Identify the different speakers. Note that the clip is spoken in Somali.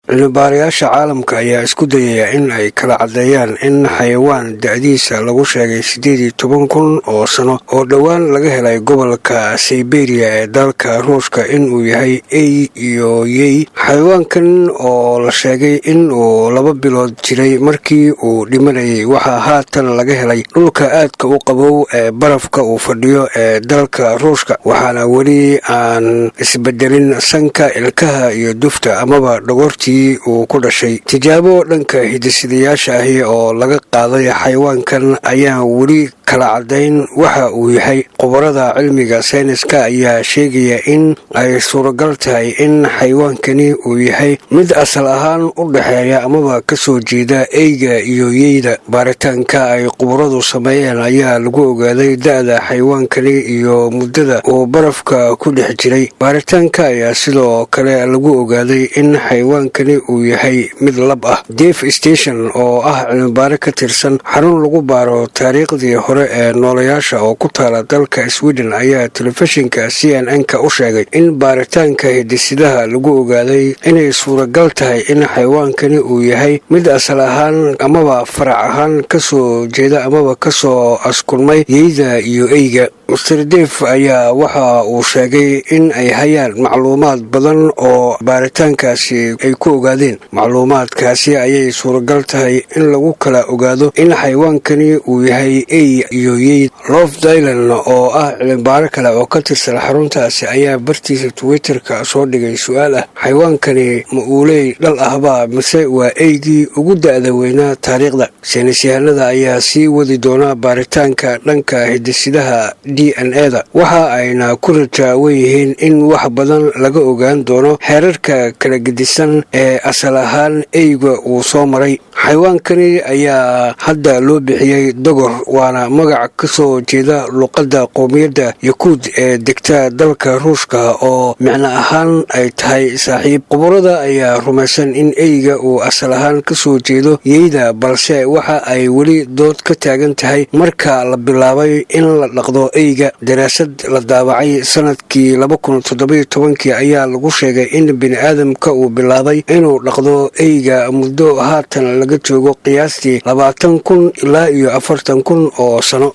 Speaker 1: Cilmibaarayaasha caalamka ayaa isku dayaya in ay kala caddeeyaan in xayawaan da'diisa lagu sheegay 18,000 oo sano oo dhowaan laga helay gobolka Siberia ee dalka Ruushka inuu yahay ey iyo yey. Xayawaankan oo la sheegay in uu 2 bilood jiray markii uu dhimanayay waxaa haatan laga helay dhulka aadka u qabow ee barafka uu fadhiyo ee dalka Ruushka, waxaana weli aan isbedelin sanka, ilkaha iyo dufta amaba dhogortii uu ku dhashay. Tijaabo dhanka hidisidayaasha ahi oo laga qaaday xayawaankan ayaan weli kala caddayn waxa uu yahay. Khubarada cilmiga sayniska ayaa sheegaya in ay suuragal tahay in xayawaankani uu yahay mid asal ahaan u dhexeeya amaba kasoo jeeda eyga iyo yeyda. Baaritaanka ay khubaradu sameeyeen ayaa lagu ogaaday da'da xayawaankani iyo muddada uu barafka ku dhex jiray. Baaritaanka ayaa sidoo kale lagu ogaaday in xayawaankani uu yahay mid lab ah. Dave Station oo ah cilmibaare ka tirsan xarun lagu baaro taariikhdii hore ee noolayaasha oo ku taala dalka Sweden ayaa telefishinka CNN-ka u sheegay in baaritaanka hidisidaha lagu ogaaday inay suuragal tahay in xayawaankani uu yahay mid asal ahaan amaba farac ahaan kasoo jeeda amaba kasoo askulmay yeyda iyo eyga. Mister Dave ayaa waxa uu sheegay in ay hayaan macluumaad badan oo baaritaankaasi ay ku ogaadeen. Macluumaadkaasi ayay suuragal tahay in lagu kala ogaado in xayawaankani uu yahay ey iyo yeyd. Lof Dylan oo ah cilmibaaro kale oo ka tirsan xaruntaasi ayaa bartiisa Twitterka soo dhigay su-aal ah: xayawaankani ma uuley dhal ahbaa mise waa eygii ugu da'da weynaa taariikhda? Saynisyahanada ayaa sii wadi doona baaritaanka dhanka hidisidaha DNA-da, waxa ayna ku rajaawan yihiin in wax badan laga ogaan doono xeerarka kala gedisan ee asal ahaan eyga uu soo maray. Xayawaankani ayaa hadda loo bixiyey Dogor, waana magac ka soo jeeda luqadda qowmiyadda Yakuud ee degta dalka Ruushka oo micno ahaan ay tahay saaxiib. Khubarada ayaa rumaysan in eyga uu asal ahaan ka soo jeedo yeyda, balse waxa ay weli dood ka taagan tahay marka la bilaabay in la dhaqdo eyga. Daraasad la daabacay sanadkii 2017-kii ayaa lagu sheegay in bini aadamka uu bilaabay inuu dhaqdo eyga muddo haatan laga joogo qiyaastii 20,000 ilaa iyo 40,000 oo sano.